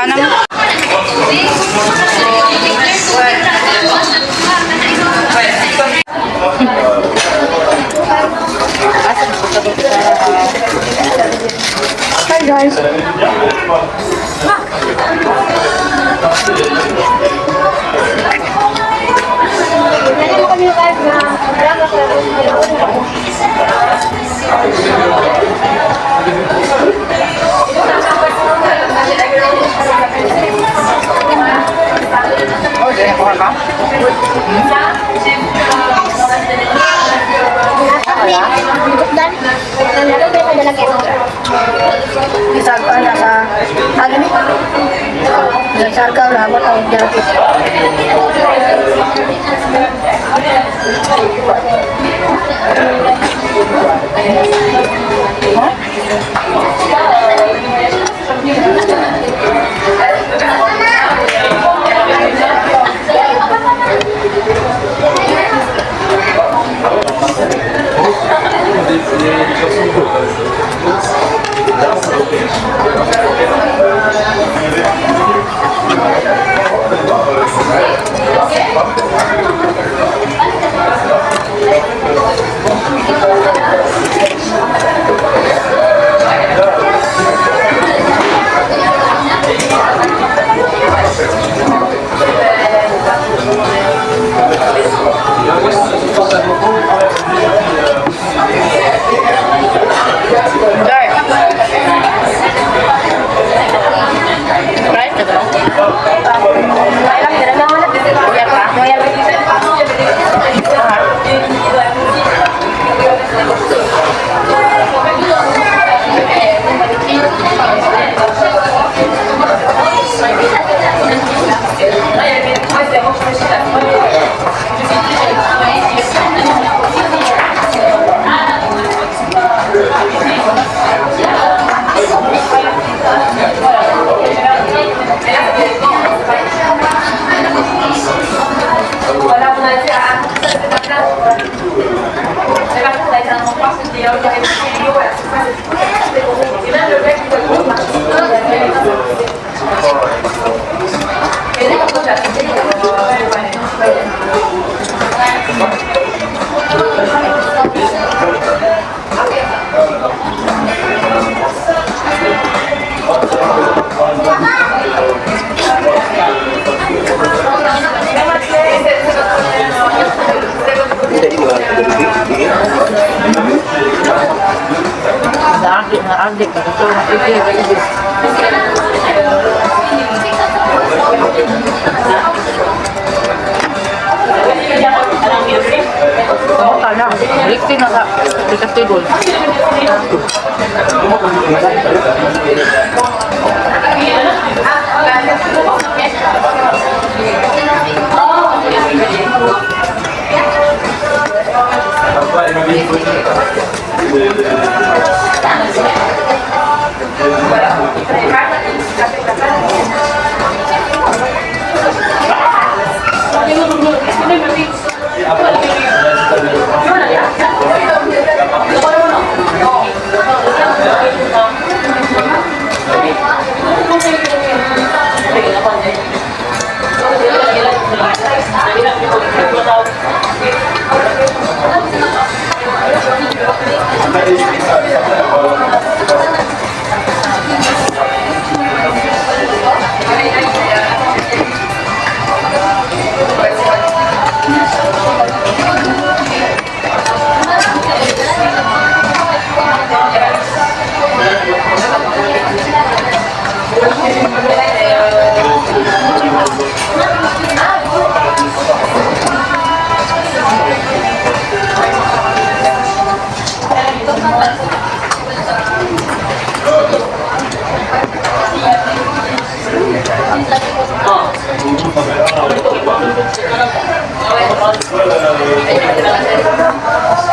Sana mo. Hi guys. Oh, ganyan ko ka? Isang pa na sa agni. Sarka rabat ang jacket. Dar. Right ka daw? Royal ka? Royal. Naagi, naagi. Ito, ito, ito. Oo, tala. Balik na sa sa table.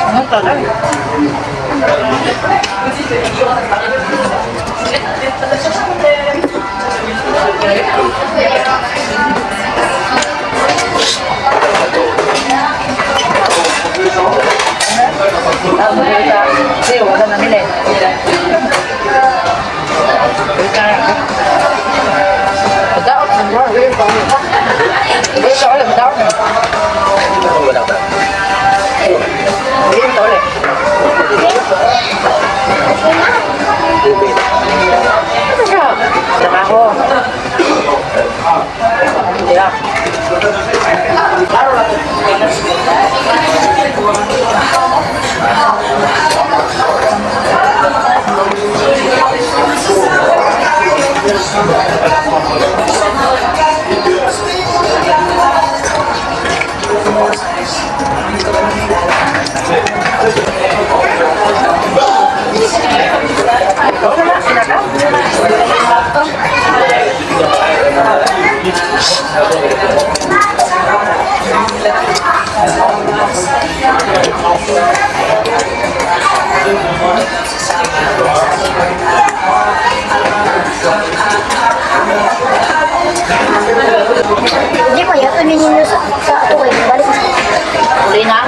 Ano tala? Kasi wala na nila eh. Wait na. Hindi sa ulit, daw. Wala pa. Hindi sa ulit. Tubig. Ano siya? Trabaho. Hindi ah. Hindi pa, yato ninyo sa ato kay balik. Uli na.